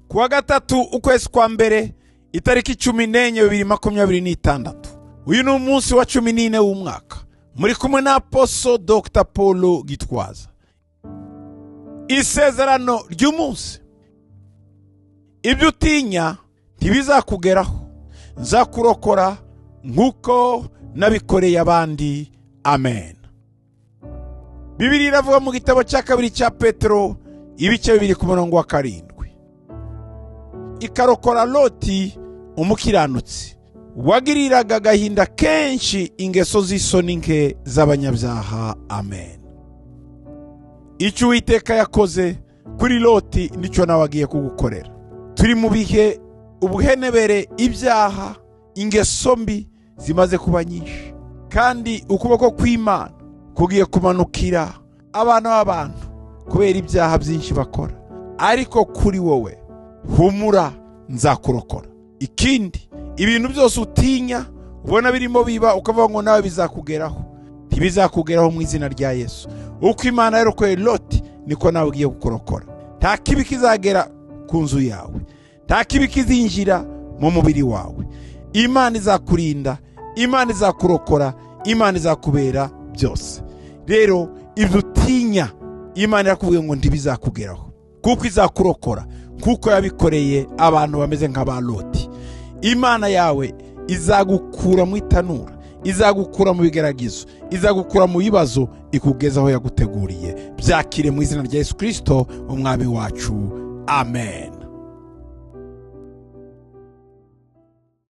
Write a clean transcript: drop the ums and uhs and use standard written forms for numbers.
Kuwa gatatu, ukwezi kwa mbere, itariki 14 2026. Uyu ni umunsi wa 14 w'umwaka. Muri kumwe na Apostle Dr. Paul Gitwaza. Isezerano ry'umunsi: ibyo utinya ntibizakugeraho, nzakurokora nk'uko nabikoreye abandi. Amen. Bibiliya iravuga mu gitabo cya kabiri cya Petero, ibice 2 ku murongo wa 7, ikarokora Loti umukiranutsi wagiriraga agahinda kenshi ingeso z'isoni nke z'abanyabyaha. Amen. Icyo Uwiteka yakoze kuri Loti nicyo nawe agiye kugukorera. Turi mu bihe ubuhenebere, ibyaha, ingeso mbi zimaze kuba nyinshi, kandi ukuboko kw'Imana kugiye kumanukira abana b'abantu kubera ibyaha byinshi bakora. Ariko kuri wowe, humura, nzakurokora. Ikindi, ibintu byose utinya ubona birimo biba, ukavuga ngo nawe bizakugeraho, ntibizakugeraho mu izina rya Yesu. Uko Imana yarokoye Loti niko nawe ugiye kukurokora. Nta kibi kizagera ku nzu yawe, nta kibi kizinjira mu mubiri wawe. Imana izakurinda, Imana izakurokora, Imana izakubera byose. Rero ibyo utinya, Imana irakubwiye ngo ntibizakugeraho, kuko izakurokora kuko yabikoreye abantu bameze nk'aba Loti. Imana yawe izagukura mu itanura, izagukura mu bigeragezo, izagukura mu bibazo, ikugeza aho yaguteguriye. Byakire mu izina rya Yesu Kristo umwami wacu. Amen.